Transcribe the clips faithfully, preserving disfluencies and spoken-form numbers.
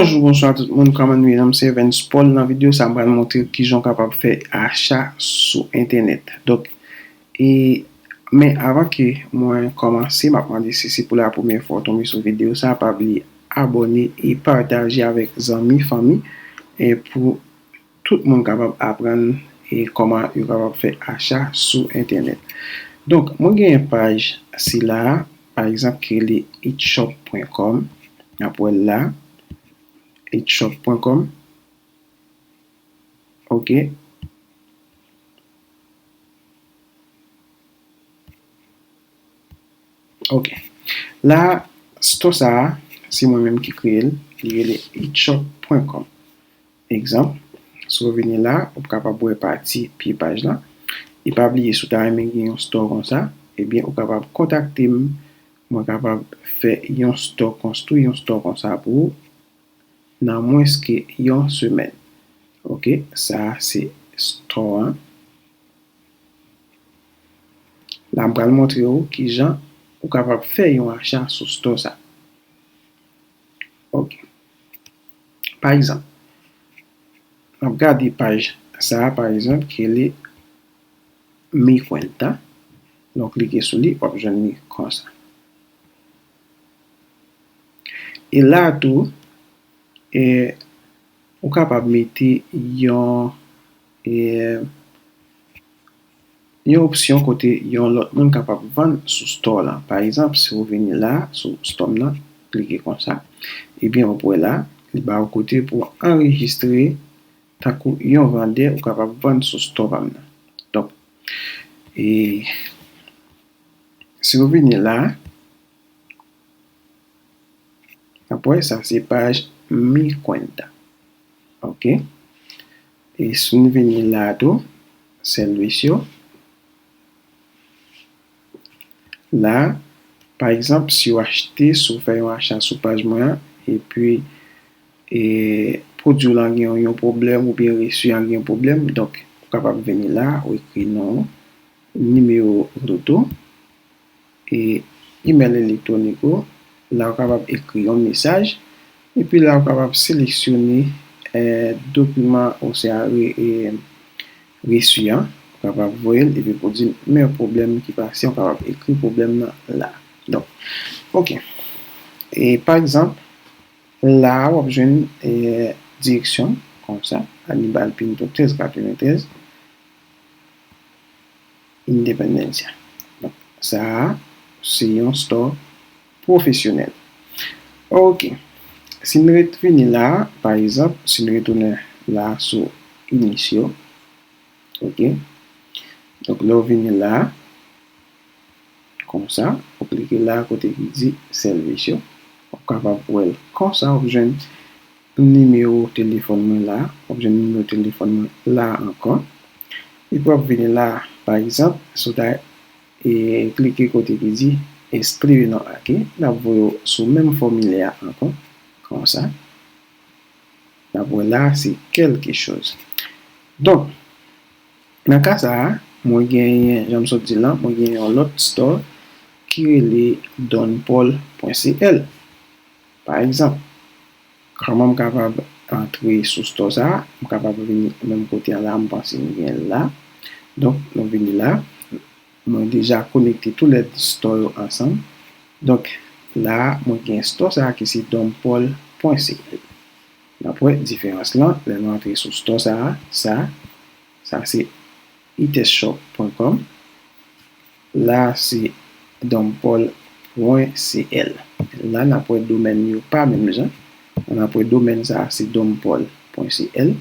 Bonjou, bonswa tout moun, kòman nou ye? Non m se Evens Paul. Nan videyo sa, m pral montre kijan w kapab fè acha sou entènèt. Donk, e, men avan ke mwen kòmanse, m ap mande si se pou la premyè fwa w tonbe sou videyo sa, pa bliye abòne e pataje avèk zanmi, fanmi, e pou tout moun kapab aprann e kòman yo kapab fè acha sou entènèt. Donk, mwen gen yon paj sila a, pa egzanp, ki rele itshop pwen kòm. N ap wè l la, itshop pwen kòm. Ok. Ok. La, store sa a, se mwen menm ki kreye l. Li rele itshop pwen kòm. Egzanp, si w vini la, ou kapab wè pati pye paj la. E pa bliye, si w ta renmen gen yon store konsa, ebyen, ou kapab kontakte m. Mwen kapab fè yon store, konstwi yon store konsa pou ou nan mwens ke yon semèn. Ok, sa a se store an. La, m pral montre w kijan ou kapab fè yon acha sou store sa. Ok. Pa egzanp, n ap gade paj sa a, pa egzanp, ki rele Mi Cuenta. Lè w klike sou li, w ap jwenn li konsa. E la tou, e, ou kapab mete yon, e, yon opsyon kote yon lòt moun kapab vann sou store la. Pa egzanp, si w vini la, sou store m nan, klike konsa, ebyen, w ap wè la, li ba w kote pou w anrejistre tankou yon vandè, ou kapab vann sou store pa m nan. Donk, e, si w vini la, n ap wè sa se paj Mi Cuenta. Ok. E si n vini la tou, servicio. La, pa egzanp, si w achte, si w fè yon acha sou paj mwen an, epi, e, pwodui w lan gen yon, yon pwoblèm oubyen resi an gen yon pwoblèm, donk, ou kapab vini la, ou ekri non w, nimewo loto, e, imèl elektwonik ou, la ou kapab ekri yon mesaj, epi la ou kapab seleksyone, e, dokiman oswa re-, e, resi an, ou kapab voye l, epi pou di m, men yon pwoblèm ki pase, ou kapab ekri pwoblèm nan la. Donk, ok. E, pa egzanp, la a w ap jwenn, e, direksyon konsa, Aníbal Pinto trèz katreventrèz, Independencia. Donk, sa a, se yon store pwofesyonèl. Ok. Si n ret vini la, pa egzanp, si n retounen la sou Inicio, ok. Donk, lè w vini la, konsa, ou klike la kote ki di servicio, w ap kapab wè l konsa, w ap jwenn nimewo telefòn mwen la, w ap jwenn nimewo telefòn mwen la ankò. Epi w ap vini la, pa egzanp, si w ta, e, klike kote ki di escribe no aquí, l ap voye w sou menm fòmilè a ankò, konsa. N ap wè la, se quelque chose. Donk, nan ka sa a, mwen genyen, jan m sot di lan, mwen gen yon lòt store ki rele donpaul pwen cl. Pa egzanp, kòman m kapab antre sou store sa a? M kapab vini menm kote a la, m panse m gen l la. Donk, nou vini la. Mwen deja konekte tou lè de store yo ansanm. Donk, la a, mwen gen store sa a ki se donpaul pwen cl. N ap wè diferans lan, lè nou antre sou store sa a, sa, sa se itshop pwen kòm. La, se donpaul pwen cl. La, n ap wè domèn yo pa menm jan. N ap wè domèn sa a, se donpaul pwen cl.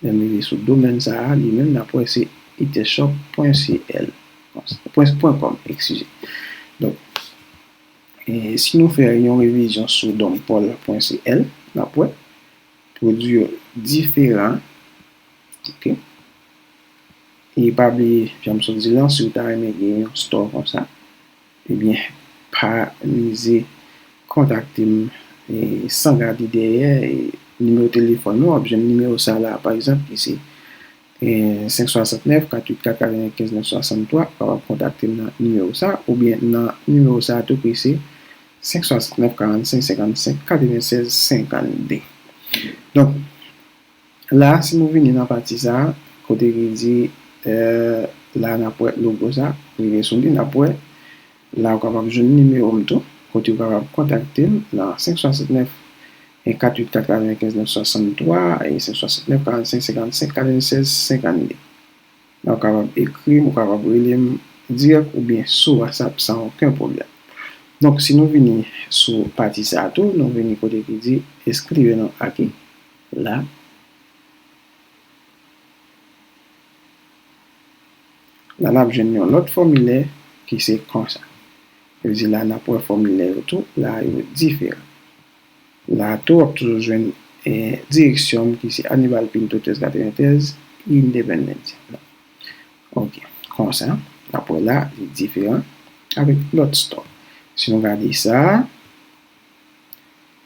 Lè m rive sou domèn sa a, li menm, n ap wè se itshop pwen cl. Pwen, pwen kòm, eskize. Donk, e, si nou fè yon revizyon sou donpaul pwen cl, n ap wè pwodui yo diferan. Ok. E pa bliye, jan m sot di lan, si w ta renmen gen yon store konsa, ebyen, pa mize kontakte m, e, san gade dèyè, e, nimewo telefòn nou, w ap jwenn nimewo sa la, pa egzanp, ki se, e, senk swasantnèf, kat uit kat, katrevenkenz, nèf swasanntwa, ou kapab kontakte m nan nimewo sa, oubyen nan nimewo sa tou ki se senk swasantnèf, karannsenk, senkannsenk, katrevennsèz, senkannde. Donk, la, si nou vini nan pati sa a, kote ki di, eh, la n ap wè logo sa, rive sou li, n ap wè, la ou kapab jwenn nimewo m tou, kote ou kapab kontakte m nan senk swasannnèf, kat uit kat katrevenkenz nèf swasanntwa e senk swasannnèf karannsenk senkannsenk katrevensèz senkannde. Ou kapab ekri m, ou kapab rele m dirèk oubyen sou WhatsApp san okenn pwoblèm. Donk, si nou vini sou pati sa a tou, nou vini kote ki di eskrive non aki la. La, n ap jwenn yon lòt fòmilè ki se konsa. Sa vle di la, n ap wè fòmilè yo tou, la, yo diferan. La tou, w ap toujou jwenn, eh, direksyon m ki se Anibal Pinto trèz katreventrèz, Independencia. Ok, konsa, n ap wè la, li diferan avèk lòt store. Si nou gade sa,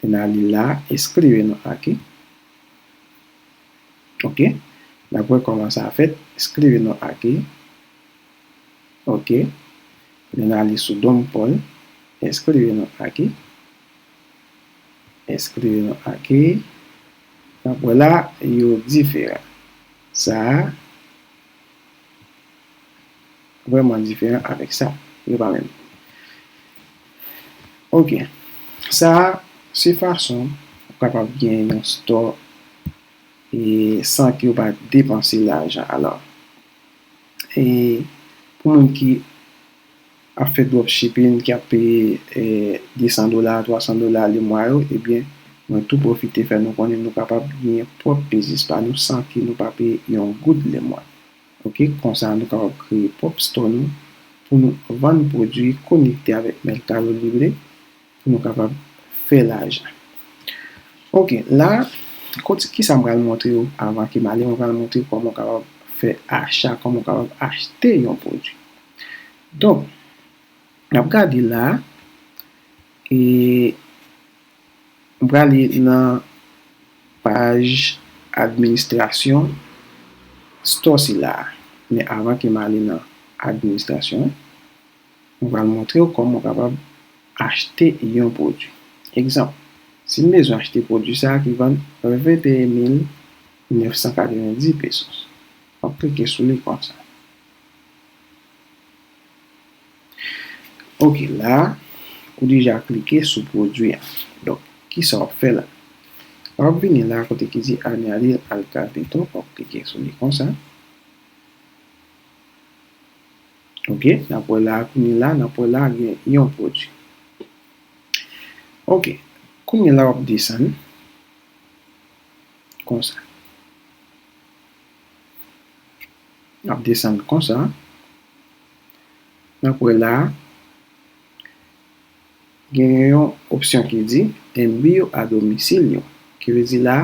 n ale la, eskrive non aki. Ok, n ap wè kòman sa fèt, eskrive non aki. Ok. Lè n ale sou Don Paul, eskrive non aki. Eskrive non aki. N ap wè la, yo diferan. Sa a vrèman diferan avèk sa. Yo pa menm. Ok. Sa a, se fason ou kapab gen yon store e san ke w pa depanse lajan. Alò, e pou moun ki ap fè dropshipping, ki ap peye, eh, de san dola, twa san dola lemwa yo, ebyen, mwen tou pwofite fè nou konnen nou kapab genyen pwòp biznis pa nou san ke nou pa peye yon goud lemwa. Ok, konsa nou kapab kreye pwòp store nou pou nou vann pwodui konekte avèk Mercado Libre pou nou kapab fè lajan. Ok, la, kot, kisa m pral montre w avan ke m ale, mwen pral montre w kòman w kapab fè acha, kòman w kapab achte yon pwodui. Donk, n ap gade la, e m prale nan paj administrasyon store sila a. Men avan ke m ale nan administrasyon, mwen pral montre w kòman w kapab achte yon pwodui. Egzanp, si m bezwen achte pwodui sa a ki vann venteyen mil nèf san katrevendis pesos, w ap klike sou li konsa. Ok, la, ou deja klike sou pwodui a. Donk, kisa w ap fè la? W ap vini la kote ki di añadir al carrito, w ap klike sou li konsa. Ok, n ap wè la, kounye la, n ap wè la gen yon pwodui. Ok, kounye la w ap desann konsa. N ap desann konsa. N ap wè la, gen yon opsyon ki di envío a domicilio, ki vle di la,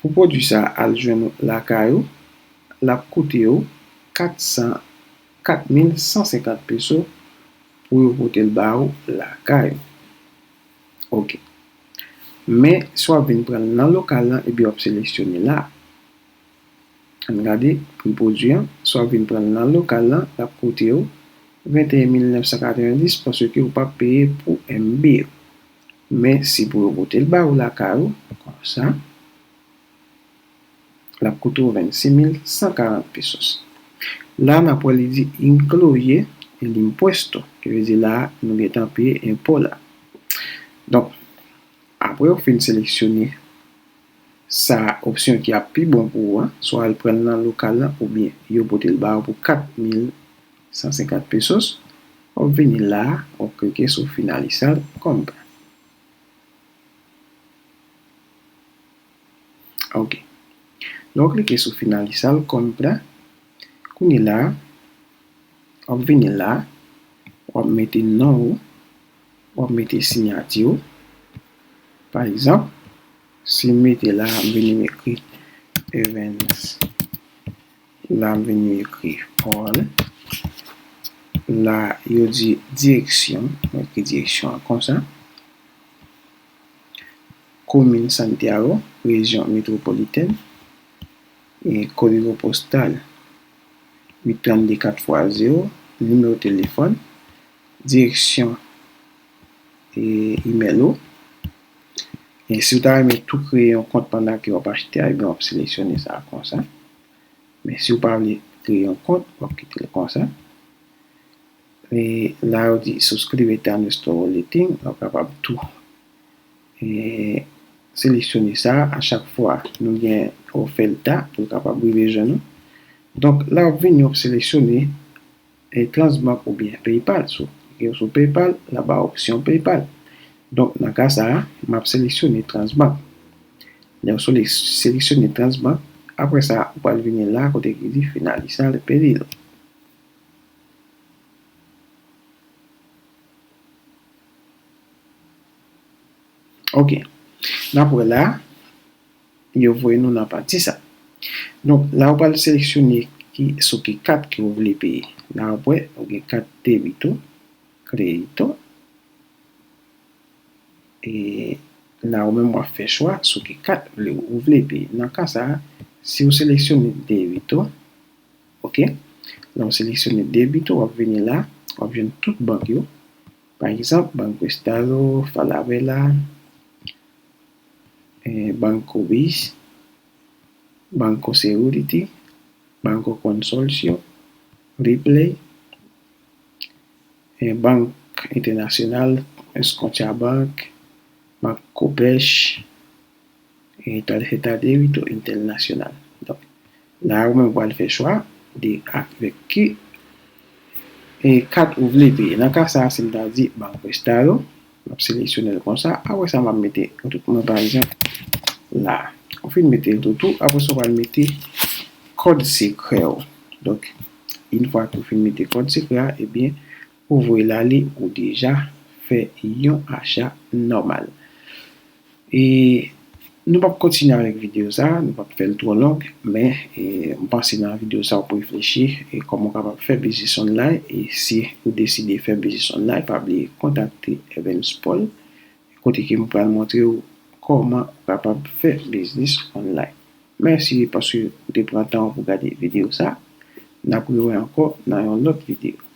pou pwodui sa al jwenn ou lakay ou, l ap koute w kat san, kat mil san senkant peso pou yo pote l ba ou lakay ou. Ok. Men, si w ap vin pran l nan lokal lan, ebyen w ap seleksyone la. Ann gade pri pwodui an. Si w ap vin pran l nan lokal lan, l ap koute w venteyen mil nèf san katrevendis paske ou p ap peye pou envío. Men, si pou yo pote l ba ou lakay ou, konsa, l ap koute w vennsis mil san karant pesos. La, n ap wè li di incluye el impuesto, ki vle di la, nou gentan peye enpo la. Donk, apre w fin seleksyone sa opsyon ki ap pi bon pou ou an, swa al pran l nan lokal lan oubyen yo pote l ba ou pou kat mil san senkant pesos, w ap vini la, w ap klike sou finalizar compra. Ok. Lè w klike sou finalizar compra, kounye la, w ap vini la, w ap mete non ou, w ap mete siyati ou. Pa egzanp, si m mete la, m vini m ekri Evans. La, m vini m ekri Paul. La, yo di direksyon, m ekri direksyon an konsa. Komin Santiago, rejyon metwopolitèn, e kodigo postal uit trannde kat fwa zewo, nimewo telefòn, direksyon, e imèl ou, E si w ta renmen tou kreye yon kont pandan ke w ap achte a, ebyen w ap seleksyone sa konsa. Men si w pa vle kreye yon kont, w ap kite l konsa. E la yo di souscribete a nuestro boletín, w kapab tou e, seleksyone sa a chak fwa nou gen oferta pou l kapab rive jwenn nou. Donk, la w ap vini, w ap seleksyone e, Transbank oubyen PayPal. Si w klike sou PayPal, l ap ba w opsyon PayPal. Donk, nan ka sa a, m ap seleksyone Transbank. Lè w sele- seleksyone Transbank, apre sa, ou pral vini la kote ki di finalizar pedido. Ok. N ap wè la, yo voye nou nan pati sa. Donk, la ou pral seleksyone ki, sou ki kat ke ou vle peye. La ou wè, ou gen kat debito, kredito. E la ou menm w ap fè chwa sou ki kat vle, ou vle peye. Nan ka sa, si ou seleksyone debito, ok, lè ou seleksyone debito, w ap vini la, w ap jwenn tout bank yo. Pa egzanp, Banco Estado, Falabella, eh, Banco Bis, Banco Security, Banco Consorcio, Ripley, eh, Bank Internacional, Scotiabank, Bank Kopesh, e Tarjeta Débito Internacional. Donk, la ou menm pral fè chwa de avèk ki e kat ou vle peye. Nan ka sa a, si m ta di Banco Estado, m ap seleksyone l konsa. Apre sa, m ap mete, mwen pa egzanp, la. Ou fin mete l toutou, apre sa, ou pral mete kòd sekrè w. Donk, yon fwa ke ou fin mete kòd sekrè a, ebyen, ou voye l ale, ou deja fè yon acha nòmal. E nou p ap kontinye avèk videyo sa a, nou p ap fè l twò long, men e, m panse nan videyo sa a, w ap reflechi e kòman w kapab fè biznis online, e si ou deside fè biznis online, pa bliye kontakte Evans Paul, kote ke m pral montre w kòman ou kapab fè biznis online. Mèsi paske ou te pran tan w pou gade videyo sa a. N ap rewè ankò nan yon lòt videyo.